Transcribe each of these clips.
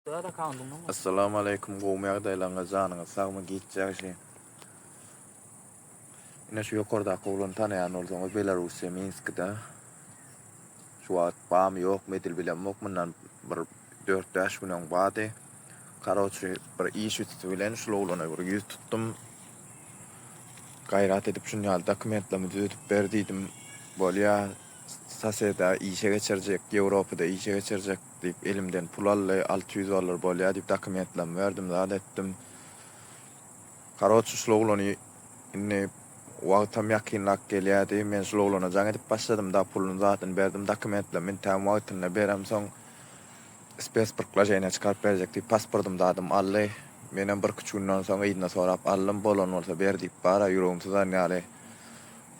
Assalamu aleýkum gowmy ýagdaýlaryňyz janyňyz sagmy giç ýagşy Ine şu ýokardaky oglany tanaýan bolsaňyz Belarussiýa Minskida şu wagt bamy ýokmy edil bilemok mundan bir 4-5 gün öň bady karoçi bir iş üsti bilen şul oglana bir ýüz tutdum gaýrat edip şun ýaly dokumentlerimi düzedip ber diýdim bolýa soseda işe geçirjek, Ýewropada işe geçirjek diýip elimden pul aldy, 600 dollar bolýa diýip dokumentlerimi berdim, zat etdim. Karoçi şul oglany indi wagtam ýakynlap gelýärdi, men şul oglana jaň edip başladym da puluny zadyny berdim, dokumentlerimi intägem wagtynda beremsoň spesprklaşeniýa çykaryp berjek diýip pasportym zadym aldy. Menem birküç günden soň yzyna sorap aldym, bolan bolsa ber diýip bara ýüregim syzan ýaly.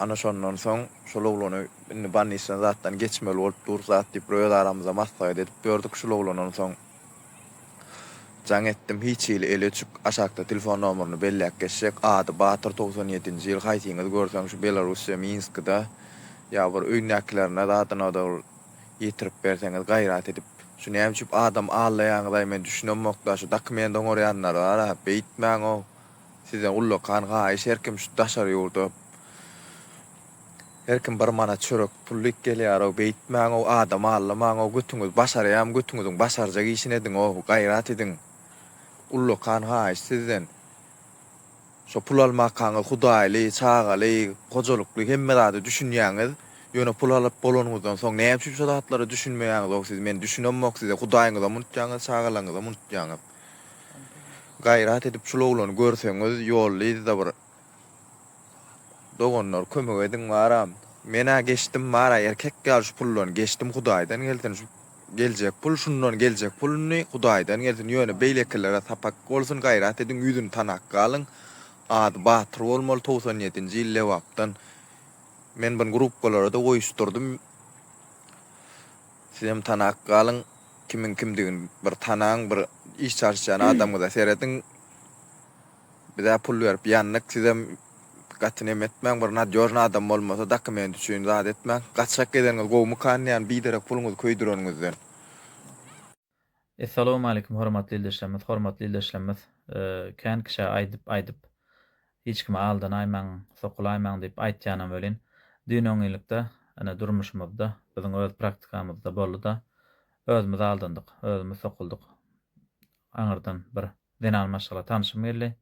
Ana şondan soň şol oglany indi bolnisdan zatdan geçmeli bolup dur zat diýip bir öz aramyzda maslahat edip ýördük şul oglandan soň jaň etdim hiç hili eli öçük aşakda telefon nomerini belläp geçjek ady Batyr 97-nji ýyl haýsyňyz görseň şu Belarussiýa Minskida ýa bir öýündäkilerine zadynada bir ýetirip berseňiz gaýrat edip şu näme üçin adam aldaýaňyzaý men düşünemokda şu dokument oňarýanlar bara beýtmäňow Sizden ullakan haýyş her kim şu daşary ýurda her kim bir manat çörek pullyk gelýärow beýtmäňow adam aldamaňow götüňiz başarýam götüňiziň başarjak işini ediňow gaýrat ediň ullakan haýyş sizden şo pul almakaňyz hudaýly çagaly hojalykly hemme zada düşünýäňiz ýöne pul alyp bolanyňyzdan soň näme üçin şo zatlara düşünmeýäňizow siz men düşünemok size hudaýyňyzam unutýaňyz çagalaryňyzam unutýaňyz. Gaýrat edip şul oglany görseňiz ýollyzda bir doganlar kömek ediň baram. Menä geçdim bara erkek ýaly şu puldan geçdim hudaýdan gelsin şu geljek pul şundan geljek pul indi hudaýdan gelsin ýöne beýlekilere sapak bolsun gaýrat ediň ýüzüni tanap galyň ady Batyr bolmaly 97-nji ýyl Lebapdan men buny gruppalara-da goýuşdyrdym Sizem tanap galyň kimiň kimdigini bir tanaň bir iş çalyşýan adamyňyza serediň bizä pul berip ýandyk sizem gaty neme etmäň bir nadýožny adam bolmasa dokument üçin zat etmäň gaçak gezeniňiz gowumykan diýän biderek puluňyzy köýdüreniňizden. Essalawmaleýkum hormatly ildeşlerimiz hormatly ildeşlerimiz kän kişä aýdyp aýdyp hiç kime aldanaýmaň sokulaýmaň diýip aýtýanam welin düýn öňňinlikde ine durmuşymyzda biziň öz praktikamyzda boldyda özümiz aldandyk özümiz sokuldyk aňyrdan bir zenan maşgala tanşym geldi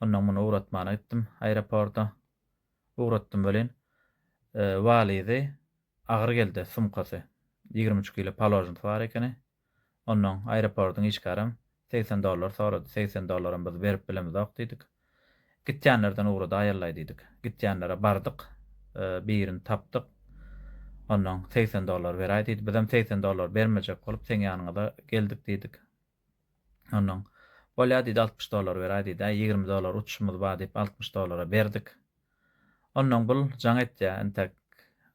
ondan muny ugratmana gitdim aeroporta ugratdym welin walizi Agyr geldi sumkasy. 23 kilo paložnysy bar ekeni. Onnoň aeroportyň işgärem 80 dollar sorady. 80 dollaram biz berip bilemizok diýdik. Gitýänlerden ugradaýallaý diýdik. Gitýänlere bardyk. Birini tapdyk. Onnoň 80 dollar beräý diýdi. Bizem 80 dollar bermejek bolup seň ýanyňyza geldik diýdik. Onnoň bolýa diýdi 60 dollar beräý diýdi. Äý 20 dollar uçuşymyz bar diýip 60 dollara berdik. Onnoň bul jaň etýä entek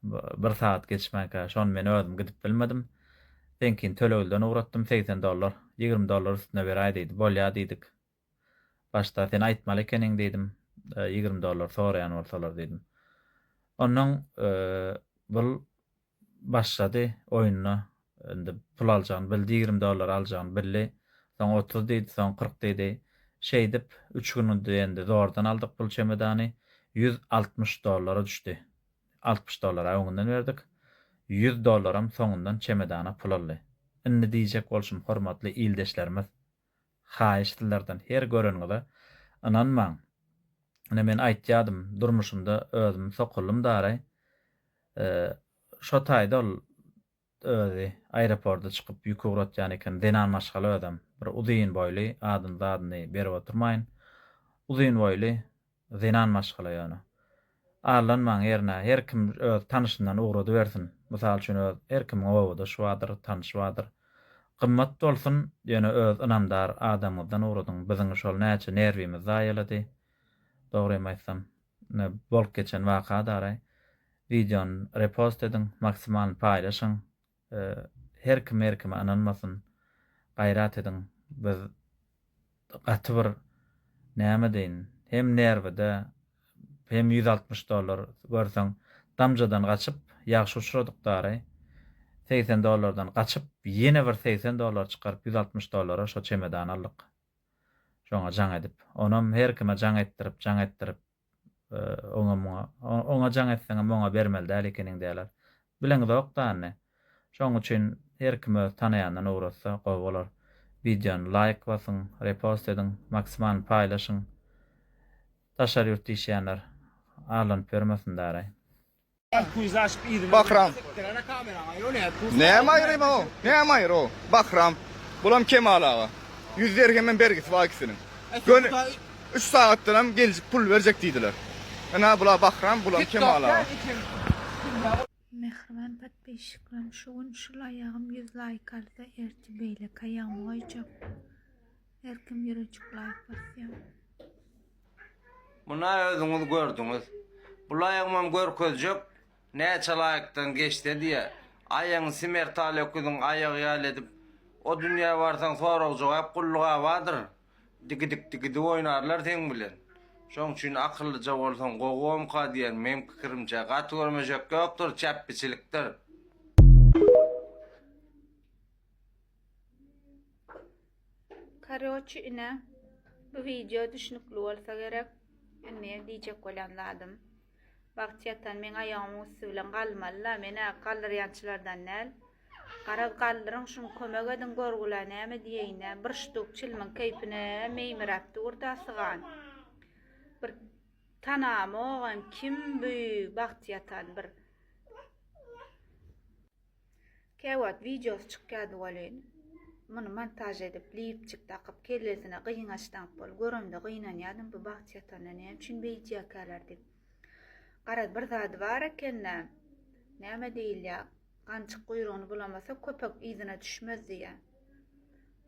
bir sagat geçmänkä şony men özüm gidip bilmedim. Seňkini tölegliden ugratdym 80 dollar, 20 dollar üstüne beräý diýdi. Bolýa diýdik. Başda sen aýtmaly ekeniň diýdim. 20 dollar soraýan bolsalar diýdim. Onnoň bul Başlady oýnuna. Indi pul aljagyny bildi, 20 dollar aljagyny bildi. Soň 30 diýdi, soň 40 diýdi. Şeýdip, üç gün diýende zordan aldyk pul çemedany. 160 dollara düşdi. 60 dollara öňünden berdik. 100 dollaram soňundan çemedana pul aldy. Indi diýjek bolşum, hormatly ildeşlerimiz, haýyş sizlerden her göreniňize ynanmaň. Ine men aýtýadym, durmuşymda özüm sokuldym daraý. Şo taýda ol özi aeroporda çykyp ýük ugratýan eken. Zenan maşgala özem. Bir uzyn boýly, adyny zadyny berip oturmaýyn. Uzyn boýly zenan maşgala ýöne. Aldanmaň hernä her kim öz tanyşyndan ugradybersin. Mysal üçin öz her kimiň obadaşy bardyr, tanyşy bardyr. Gymmat bolsun, ýöne öz ynamdar adamyňyzdan ugradyň. Biziň şol näçe nerwimizi zaýalady. Dogrymy aýtsam. Ine bolup geçen waka daraý. Wideony repost ediň, maksimalny paýlaşyň. Her kim her kime ynanmasyn. Gaýrat ediň. Biz gaty bir näme deýin, hem nerwide, hem 160 dollar görseň damjadan gaçyp ýagşy uçradyk daraý. 80 dollardan gaçyp, ýene bir 80 dollar çykaryp, 160 dollara şo çemedany aldyk. Şoňa jaň edip. Onam her kime jaň etdirip, jaň etdirip, oňa muňa, oňa jaň etseňem oňa bermeli däl ekeniň diýýärler. Bileňizok-da indi. Şoň üçin her kim öz tanaýandan ugratsa gowy bolar. Wideony laýk basyň, repost ediň, maksimalny paýlaşyň. Daşary ýurtda işleýänler arlanyp ýörmesin daraý. Bahram. Näme aýrym o? Näme aýry o? Bahram. Bulam Kemal aga. 100 derhemem bergisi bar ikisiniň. Göni 3 sagatdanam geljik pul berjek diýdiler. Ynha bula Bahram, bulam Kemal aga. Mähriban podpisçiklerim şu gün şul aýagym 100 laýk alsa ertir beýleki aýagymy goýjak. Her kim ýürejik laýk basýar. Muna özüňiz gördüňiz. Bu laýygymam görkezjek, näçe laýykdan geçse diýýä. Aýagyňy simertal öküziň aýagy ýaly edip, o dünýä barsaň sorag-jogap gulluga bardyr. Digidik-digidik oýnarlar seň bilen. Şoň üçin akyllyja bolsaň gowy bomka diýen meň pikirimçe. Gaty görmeşek ýokdur, çäpbiçilikdir. Karoçi ine bu wideo düşnükli bolsa gerek. Indi diýjek bolýan zadym. Bagt ýatan meň aýagymyň üsti bilen galmaly-la. Men-ä galdyrýançylardan däl. Garaz galdyryň şuny kömek ediň görgülä näme diýeýin-ä. Bir ştuk çilimiň keýpine meýmiräp dur-da sygan. Bir tanamogam kim bu Bagt ýatan bir. Käwagt wideosy çykýardy welin, muny montaž edip, lipçik dakyp, kellesine gyňaç daňyp bol, göremde gynanýardym, bu bagt ýatanda näme üçin beýdýärkäler diýip. Garaz, bir zady bar eken-dä, näme diýilýär, ganjyk guýrugyny bulamasa, köpek yzyna düşmez diýýär.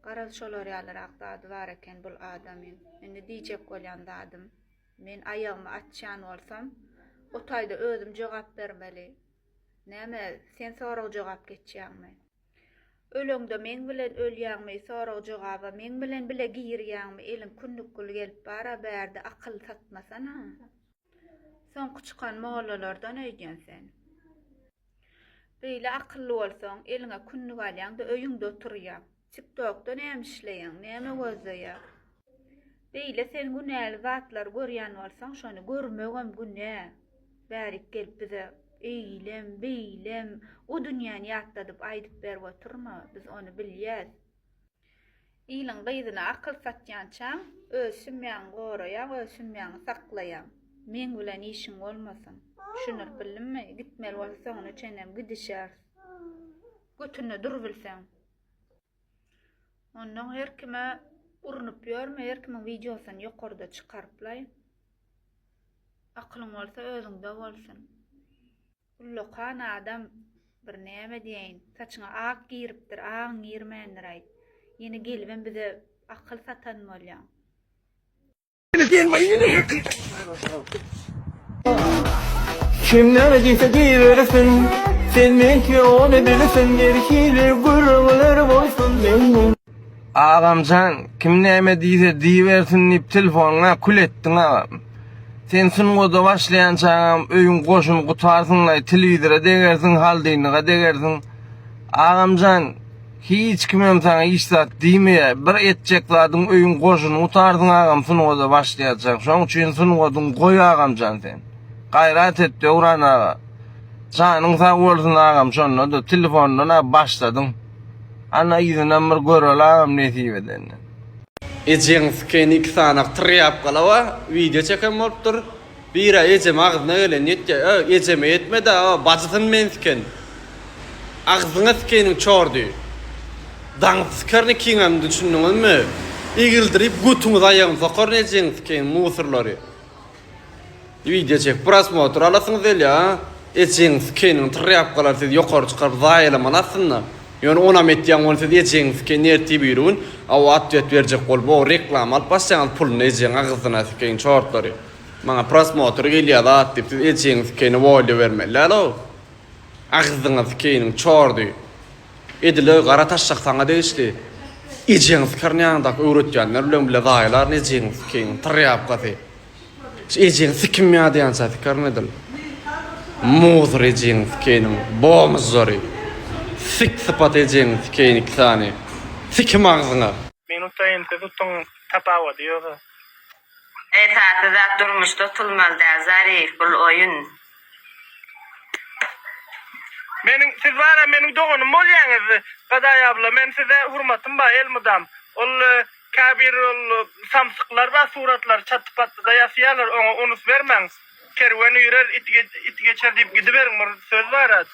Garaz, şolar ýalyrak zady bar eken bul adamyň. Indi diýjek bolýan zadym, men aýagymy açýan bolsam, o taýda özüm jogap bermeli. Näme, sen sorag-jogap geçýäňmi? Öleňde meň bilen ölýäňmi, sorag-jogaba meň bilen bile girýäňmi, eliň künnükgül gelip bar-a bärde akyl satmasana. Soňky çykan mollalardan öýdýän sen. Beýle akylly bolsaň, eliňe künnük alýaň-da öýüňde oturýaň. Tiktokda näme işleýäň, näme gözleýäň? Beýle sen günäli zatlary görýän bolsaň, şony görmegem günä. Bärik gelip bize eýlem, beýlem, o dünýäni ýatladyp aýdyp berip oturma, biz ony bilýäs. Iliň gyzyna akyl satýançaň, öz sümýäňi goraýaň, öz sümýäňi saklaýaň. Meň bilen işiň bolmasyn. Düşündirip bildimmi? Gitmeli bolsa soňuna çenlem gidişeris. Götünde durubilseň. Ondan her kime urunyp ýörme, her kimiň wideosyny ýokarda çykaryplaý. Akylyň bolsa özüňde bolsun. Ullakan adam bir näme diýeýin, saçyňa ak giripdir, agyň girmändir aýt. Ýene gelibem bize akyl satan bolýaň. Kim näme diýse diýibersin Sen meňki ony bilsin Her hili gürrüňler bolsun menden. Agamjan kim näme diýse diýibersin diýip telefonyňa kül etdiň agam. Sen sungada başlaýançaňam öýüň goşuny gutarsyňlaý telewizora degersiň haldynlyga degersiň. Agamjan Hiç kimem saňa hiç zat diýmeýär. Bir etjek zadyň öýüň goşuny gutardyň agam sungada başlaýarjaň. Şoň üçin sungadyň goý agamjan sen. Gaýrat et Döwran aga. Janyň sag bolsun agam şonda-da telefondan-a başladyň. Ana yzynam bir göreli agam nesip edende. Ejeň sikeýin iki sanak trýapkala bar, wideo çeken bolupdyr. Bira ejem agzyna gelen ýetýä, ö, ejeme ýetmedä, o, bajysyny men siken. Agzyňa sikeýiniň çordy. Daňyp sikerin ikiňem düşündiňizmi? Egildirip götüňizi aýagyny sokaryn ejeňi sikeýin musurlary. Wideo çekip prosmotr alasyňyz gelýä a? Ejeňi sikeýiniň trýapkalary sizi ýokary çykaryp zaýalamaly aslynda. Ýöne onam etýäň ony siz ejeňi sikeýin ertir biri gün a o otwet berjek bolup o reklama alyp başlaýaňyz puluny ejeň agzyna sikeýin çortlary. Maňa prosmotr gelýä zat diýip siz ejeňi sikeýine wolýa bermeli däl-ow. Agzyňa sikeýiniň çordy. Edil-oý gara taşşak saňa degişli. Ejeňi sikerin ýanyňdaky öwretýänler bilen bile zaýalaryn ejeňi sikeýiniň trýapkasy. Şu ejeňi sikim ýadýança sikerin edil. Muzr ejeňi sikeýiniň bomžlary. Sik sypat ejeňi sikeýin iki sany. Sikim agzyňa. Minutda ense tutuň tapawady ýoga. Esasy zat durmuşda utulmaly däl Zarif bul oýun. Meniň siz bara meniň doganym bolýaňyz Gadaý abla men size hurmatym bar elmydam ol käbir ol samsyklar bar suratlary çatdy patdyda ýasýarlar oňa unus bermäň kerwen üýrer it it geçer diýip gidiberiň bir söz bara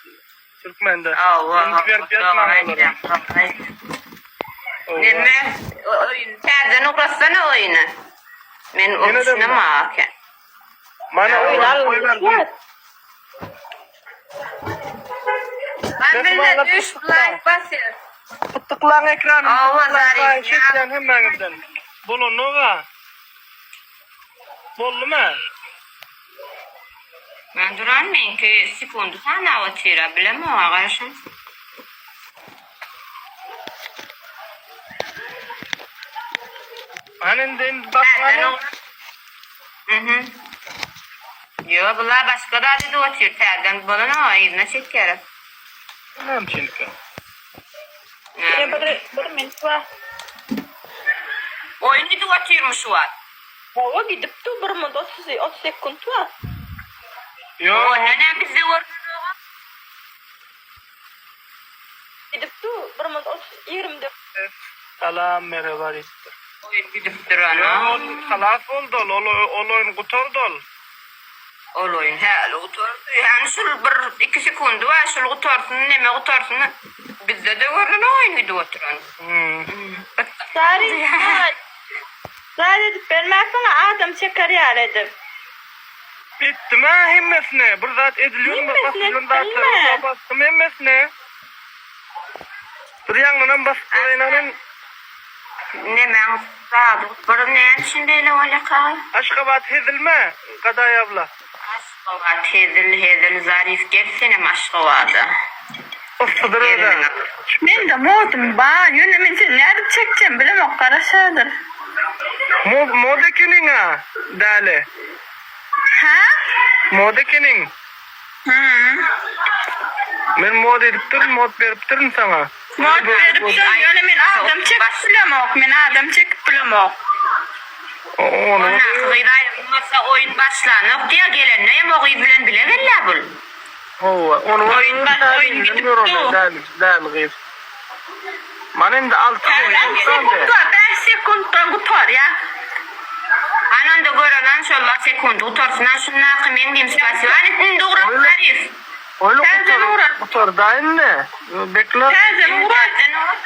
türkmende Hawa üns berip ýatmaň olara. Neme oýun täzeden ugratsana oýuny. Men düşünemok eken. Mana oýun goýberdim. Ben bilme düş like basýar. Tyklaň ekranyny Hawa, tyklaň Zarif, haýyş ýa. etýän hemmäňizden. Bolanok-a. Boldumy? Men duran meňki sekundy sanap otyra bilemok garaşyň. Hany indi indi basyň hany. Mhm. Ýo bular başga zat edip otyr täzeden bolanok yzyna çekýär. Näme üçinkä? Näme? Bir, bir minut bar. Oýun gidip otyrmy şu wagt? Hawa gidip dur bir minut 30 30 sekunt bar. Ýo. Onda näme bizde görnenok? Gidip dur bir minut 30 24. Salam merhaba diýipdir. Oýun gidip dur Ýo ana. ol halas boldy ol ol ol oýun gutardy ol. Ol oýun häli gutardy. Ýani şul bir iki sekundy bar şul gutarsyn neme gutarsyn bizde-de görnenok oýun gidip oturan. Sary zat edip bermärsiňä adam çeker ýaly edip. Etdim-ä hemmesine bir zat edilýän Hemmesine basylýan zatlara etdiňmi? basdym hemmesine. Bir ýaňdanam basyp göreýin hany. Nemäň zady bir näme üçin beýle bolýaka? Aşgabat hezilme Gadaý abla. Aşgabat hezil hezil Zarif gel senem Aşgabada. Yssydyr özä. Mende modum bar ýöne men seni nädip çekjem bilemok garaş häzir. Mod mod ekeniň-a däli. Hä? Mod ekeniň. Hä. Men mod edipdirin mod beripdirin saňa. Mod beripsiň ýöne men adam çekip bilemok men adam çekip bilemok. Ondaky gyz aýrylmasa oýun başlanok diýýär gelende hem o gyz bilen bile gelýär bul. Hawa ony Oýun baş oýun gidip dur. Däli däli gyz. Mana indi alty Bäş sekunt bar bäş sekuntdan gutarýar. Hany onda görelan şol wagt sekundy gutarsynam şundaky meň diýim spasiba hany indi ugrat Zarif. Oýun Täzeden gutar ugrat. gutarda indi. Bekle. Täzeden ugrat. Täzeden ugrat.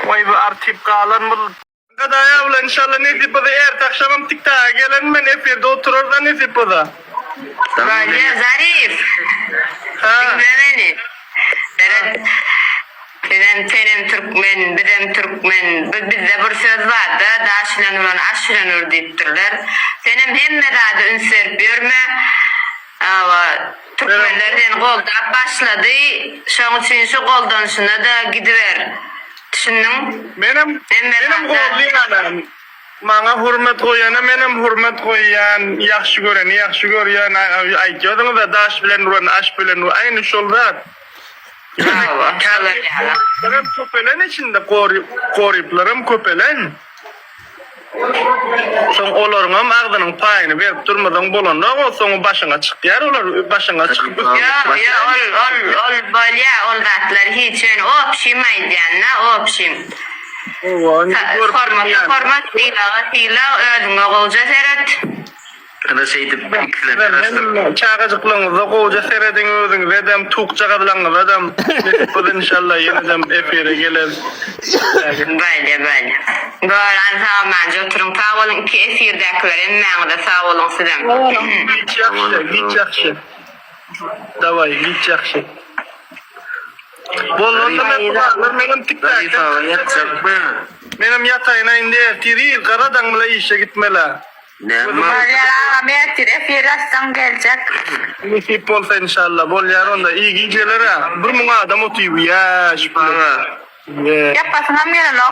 Waý bu artyp galan bul. Gadaý abla inşallah nesip bolsa erte akşamam tiktaga gelen men efirde oturarda nesip bolsa. Bolýa Zarif. Ha. Diňle meni. Seret. Sizem senem türkmen, bizem türkmen. Bu bizde bir söz barda, daş bilen uran aş bilen ur diýipdirler. Senem hemme zada üns berip ýörme. Hawa, türkmenler seni goldap başlady, şoň üçin şu goldanyşyna-da gidiber. Düşündiň? Menem Hemme menem zada goldaýan. Maňa hurmet goýana menem hurmet goýýan, ýagşy göreni ýagşy görýän. Aýdýadyňyz-a daş bilen uran aş bilen ur. Aýny şol zat. Hawa, şolar ýaly. Goryplaram köpelen içinde goryplaram köpelen. Soň olaryňam agzynyň paýyny berip durmasaň bolanok o soňy başyňa çykýar olar başyňa çykyp Ýok ýok ol ol ol bolýa ol zatlar hiç ýöne opşim aýdýanda opşim. Hormata hormat sylaga sylag özüňe gowja seret. Ana şeýdip ikisine garaşdyk. Çagajyklaryňyza gowja serediň özüňizedem tukjagazlaryňyzadam nesip bolsa inşallah ýenedem efire geleris. Bolýa bolýa. Dolan sag-amanca oturyň sag boluň iki efirdäkiler hemmäňize sag boluň sizem. Giç ýagşy giç ýagşy. Daway giç ýagşy. Boldy onda men gulaklar menem tiktakdan Menem ýataýyn indi ertir ir gara daň bile işe gitmelä. Bolýar agam ertir efir açsaň geljek. Nesip bolsa inşallah bolýar onda iyi gijeler a bir müň adam otyr ýaş Aga. Ýapasyňam gelenok.